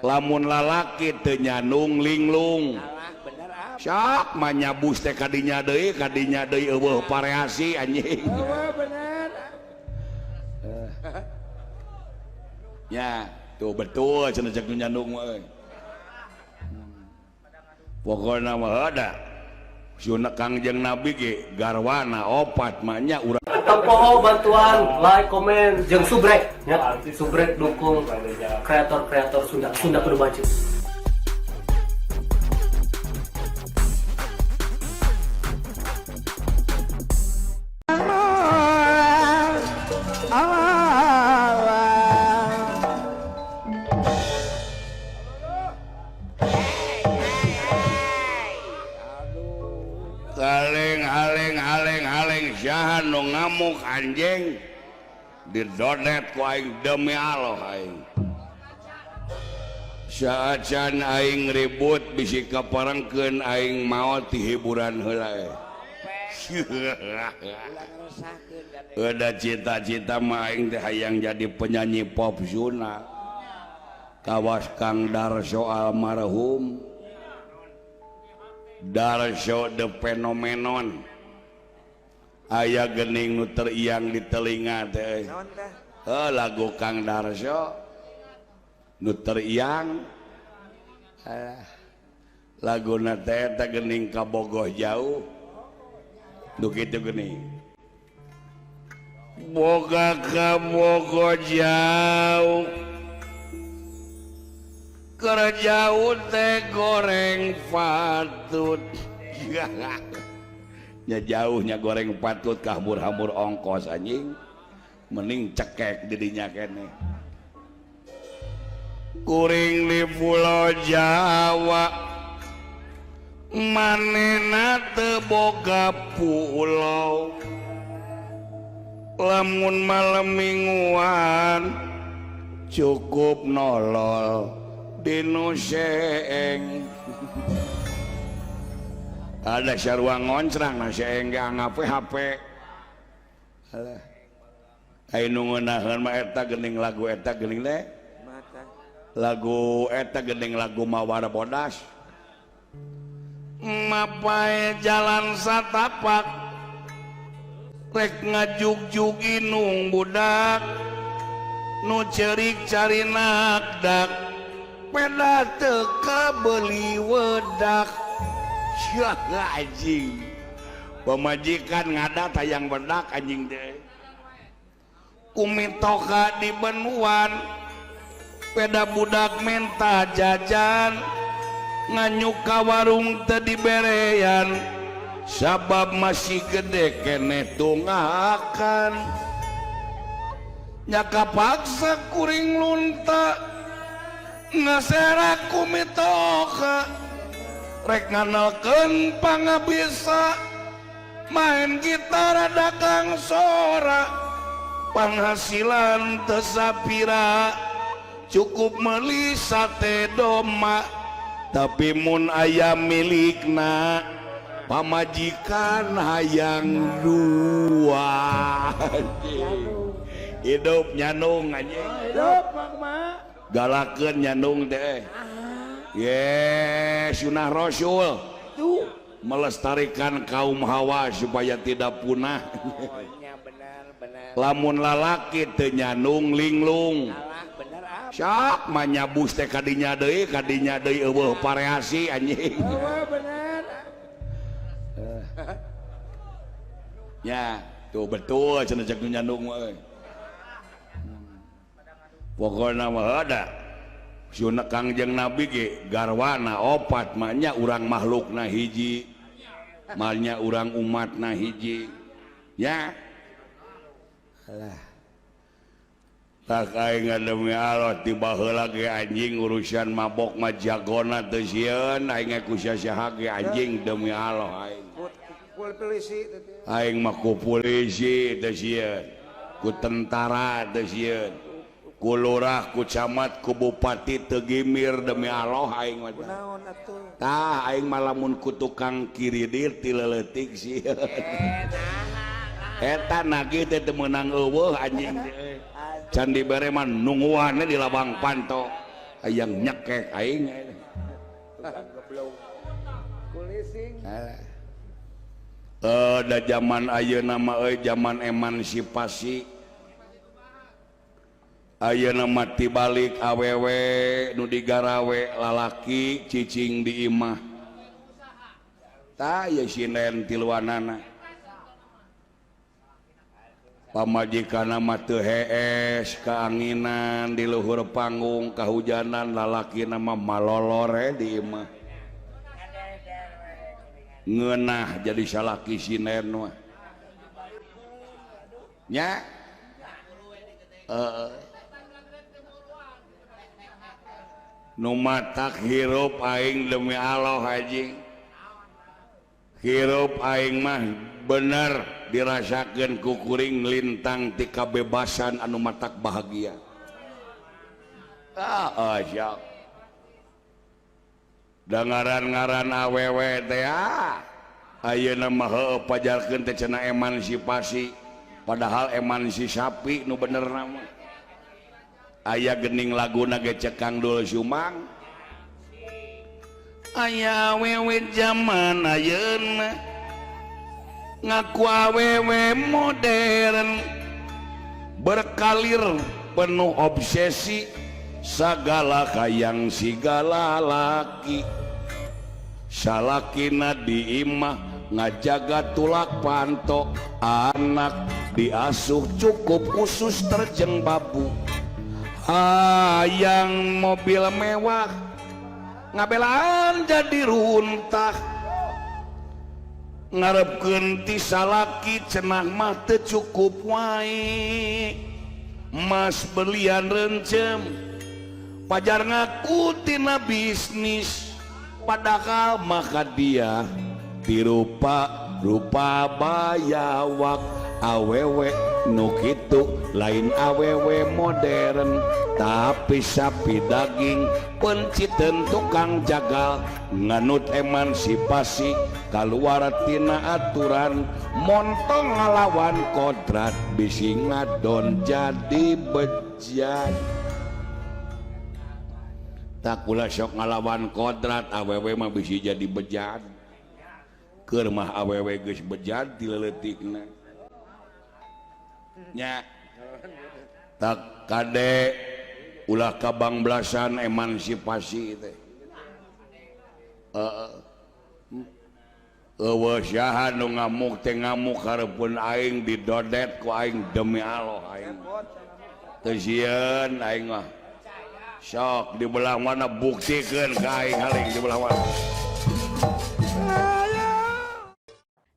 Lamun lalaki teu nyandung linglung. Sok manyabus teh kadinya deui, kadinya deui, eueuh variasi, anjing. Bener. Ya tuh, betul cenah cek nu nyandung mah euy. Pokokna mah ada Sunah Kangjeng Nabi ge garwana opat mah nya urang. Tong poho bantuan like, komen, jeung subrek ya. Subrek, dukung kreator-kreator Sunda. Sunda kudu maju. Kaleng aleng aleng aleng, saha nu ngamuk, anjing, didodet ku aing, demi Allah. Aing saacan aing ribut, bisi kaparengkeun aing maot ti hiburan heula eh. Udah, cita-cita mah aing teh hayang jadi penyanyi pop Sunda kawas Kang Darso almarhum, Darso the Phenomenon. Aya gening nu teriang di telinga teh. Naon teh? Oh, lagu Kang Darso nu teriang. Alah, laguna teh eta gening, kabogoh jauh nu kitu gening, boga kabogoh jauh, keur jauh teh goreng patut nya, jauhnya goreng patut, kahambur-hambur ongkos, anjing, mending cekek didinya kene. Kuring di Pulau Jawa, manena teu boga pulau. Lamun malam mingguan cukup nolol dinu seeng, ada sarua ngoncrang na seeng ge HP HP. Alah, aya nu ngeunaheun mah eta geuning, lagu eta geuning teh. Mata. Lagu eta geuning, lagu Mawar Bodas. Mapae jalan satapak, rek ngajugjug inung budak nu cerik carinak dak, peda teu kabeli wedak. Syah, anjing, pamajikan ngadat hayang wedak, anjing teh. Kumitoka di benuan, peda budak menta jajan, nganyuk ka warung teu diberean, sabab masih gede keneh tunggakan. Nyaka paksa kuring lunta ngaserak kumitoka, rek nganalkeun pangabisa, main gitar, dagang sora, penghasilan teu sapira, cukup meuli sate doma. Tapi mun aya milikna, pamajikan hayang dua. Hidup nyandung, anjing. Hidup, Mak. Galakeun nyandung teh. Ye, sunah Rasul. Tuh. Melestarikan kaum hawa supaya tidak punah. Oh, nya bener bener. Lamun lalaki teu nyandung linglung. Alah, bener apa? Sok manyabus teh kadinya deui, kadinya deui, eueuh variasi, anjing. Oh, bener. Ya tuh, betul cenah cek nu nyandung mah euy. Pokokna mah ada Sunah Kangjeng Nabi ge garwana opat mah nya, urang makhlukna hiji, malnya urang umatna hiji ya. Alah, tak aing demi Allah, tiba heula ge, anjing, urusan mabok mah jagona teu sieun aing ge ku saha ge, anjing, demi Allah aing. Polisi teh. Aing mah ku polisi teu sieun, ku tentara teu sieun, ku lurah, ku camat, ku bupati teu gimir, demi Allah aing mah. Naon atuh? Tah, aing mah lamun ku tukang kiridir ti leutik sieun. Eta nagih teh teu meunang eueuh, anjing teh. Can dibere mah nungguan di labang panto. Hayang nyekek aing. Kulising. Da zaman ayeuna mah euy zaman emansipasi. Ayeuna mah tibalik awewe nu digarawe lalaki cicing di imah. Tah ieu sinden tiluanana. Pamajikanna mah teu hees kaanginan di luhur panggung kahujanan lalakina mah malolore di imah. Ngeunah jadi salaki sinden mah. Nya? Nu matak hirup aing demi Allah haji. Hirup aing mah bener dirasakeun ku kuring lintang ti kabebasan anu matak bahagia. Ah, siap. Da ngaran-ngaran awewe teh ayeuna mah heueuh pajarkeun teh cenah emansipasi, padahal emansi sapi nu benerna mah. Aya gening laguna ge cek Kang Dul Sumang. Aya awewe zaman ayeuna ngaku awewe modern berkalir penuh obsesi sagala kayang sigala laki salakina di imah ngajaga tulak panto anak diasuh cukup khusus terjeng babu hayang mobil mewah ngabelaan jadi runtah ngarepkeun ti salaki cenah mah teu cukup wae mas berlian rencem pajar ngaku tina bisnis padahal maka dia dirupa rupa bayawak awewe nu kitu lain awewe modern tapi sapi daging penciten tukang jagal nganut emansipasi kaluar tina aturan montong ngalawan kodrat bisi ngadon jadi bejat. Tak kula sok ngalawan kodrat awewe mah bisi jadi bejat. Keur mah awewe geus bejat dileutikna. Nya tak kade ulah kabang belasan emansipasi teh. Eueuh saha nu ngamuk teh ngamuk hareupeun aing didodet ku aing demi Allah aing. Teu sieun aing mah. Sok di belah mana buktikeun ka aing haling di belah mana.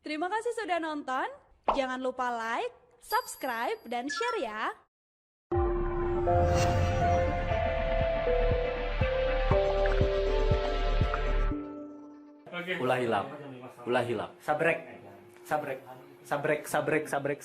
Terima kasih sudah nonton. Jangan lupa like, subscribe, dan share ya. Ulah hilap, ulah hilap. Sabrek, sabrek, sabrek, sabrek, sabrek.